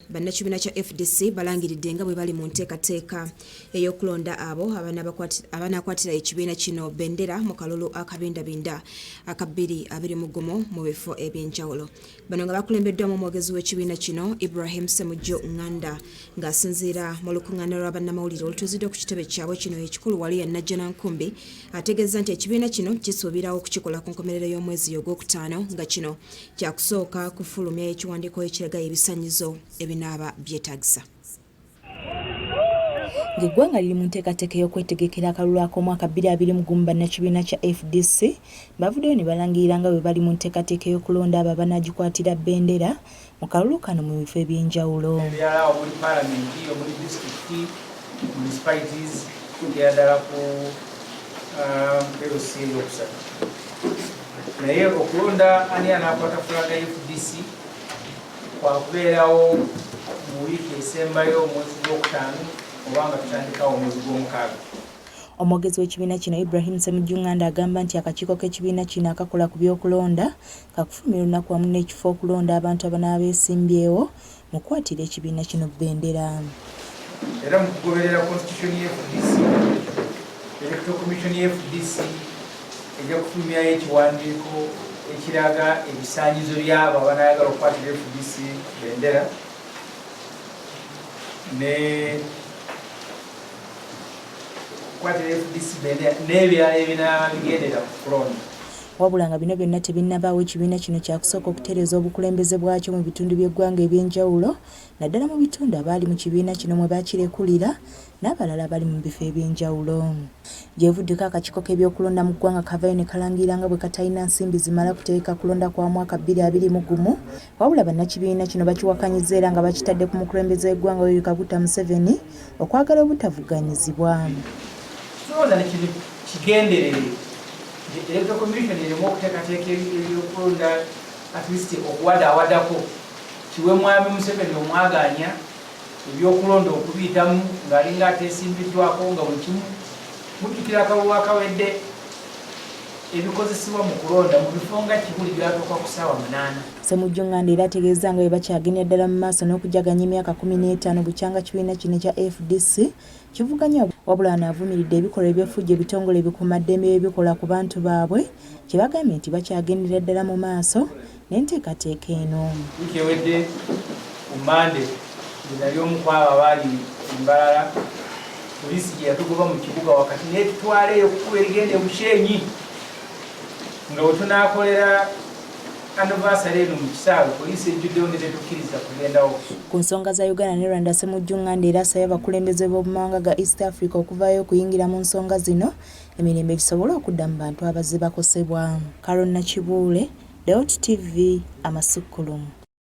Bannakibiina kya fdc balangiridde nga bwe bali mu nteekateeka ey'okulonda abo abanaakwatira ekibiina kino bendera mu kalulu akabindabinda aka 2021 mu bifo eby'enjawulo. Bano nga bakulembeddwamu omwogezi w'ekibiina kino Ibrahim Ssemujju Nganda ng'asinziira mu lukuŋŋaana lwa bannamawulire olutuuziddwa ku kitebe kyabwe kino ekikulu wali e Najjanankumbi ategeezza nti ekibiina kino kisuubira okukikola ku nkomerero y'omwezi ogwokutaano nga kino kyakusooka kufulumya ekiwandiiko ekiraga ebisanyizo ebinaaba byetaagisa. Ng'eggwanga liri mu nteekateeka ey'okwetegekera akalulu ak'omwaka 2021 bannakibiina kya fdc bavuddeyo ne balangirira nga bwe bali mu nteekateeka ey'okulonda abo abanaagikwatira bbendera mu kalulu kano mu bifo eby'enjawulo. Ebirala omuli palamenti, omuli disitulikiti, municipalities kutuukira ddala ku LC eyokusatu. Naye okulonda ani anaakwata fulaga ya fdc kwakubeerawo mu wiiki esembayo omwezi gwokutaano oba nga tutandikawo omwezi gw'omukaaga. Omwogezi w'ekibiina kino Ibrahim Ssemujju Nganda agamba nti akakiiko k'ekibiina kino akakola ku by'okulonda kakufulumya olunaku wamu n'ekifo okulonda abantu abanaaba beesimbyewo mu kukwatira ekibiina kino bbendera. Era mu kugoberera constitution ya fdc, Electoral Commission ya fdc ejja kufulumyayo ekiwandiiko ekiraga ebisaanyizo by'abo abanaayagala okukwatira fdc bendera ne kukwatira fdc bendera n'ebirala ebinaaba bigendera ku kulonda. Wabula nga bino byonna tebinnabaawo ekibiina kino kyakusooka okutereeza obukulembeze bwakyo mu bitundu by'eggwanga eby'enjawulo naddala mu bitundu abaali mu kibiina kino mwe bakirekulira n'abalala abali mu bifo eby'enjawulo. Gyebuvuddeko akakiiko k'ebyokulonda mu ggwanga kavayo ne kalangirira nga bwe katalina nsimbi zimala kutegeka kulonda kwa mwaka 2021 wabula bannakibiina kino bakiwakanyizza era nga bakitadde ku mukulembeze w'eggwanga Yoweri Kaguta Museveni okwagala obutavuganyizibwa. Kirowooza ne kino kigenderere nti Electoral Commission ereme okuteekateeka ebyokulonda at least okuwadaawadako kiwe Mwami Museveni omwagaanya ebyokulonda okubiyitamu ng'alinga ateesimbiddwako nga buli kimu. Mujjukira akalulu akawedde ebikozesebwa mu kulonda mu bifo nga Kibuli byatuuka ku ssaawa munaana. Ssemujju Nganda era ategeezza nga bwe bakyagendera ddala mu maaso n'okujaganya emyaka 15 bukyanga kibiina kino ekya fdc kivuganya wabula wano avumiridde ebikolwa eby'effujjo ebitongole ebikuumaddembe bye bikola ku bantu baabwe kye bagambye nti bakyagendera ddala mu maaso n'enteekateeka eno. Wiiki ewedde ku Mmande nze nali omu ku abo abaali e Mbarara poliisi gye yatugoba mu kibuga wakati n'etutwala eyo ku kkubo erigenda e Bushenyi nga we tunaakolera anniversary eno mu kisaawe poliisi ejjuddewo ne tetukkiriza kugendawo. Ku nsonga za Uganda ne Rwanda, Ssemujju Nganda era asabye abakulembeze b'omu mawanga ga East Africa okuvaayo okuyingira mu nsonga zino emirembe gisobole okudda mu bantu abazze bakosebwa. Carol Nakibuule, Dot TV, Amasukkulumu.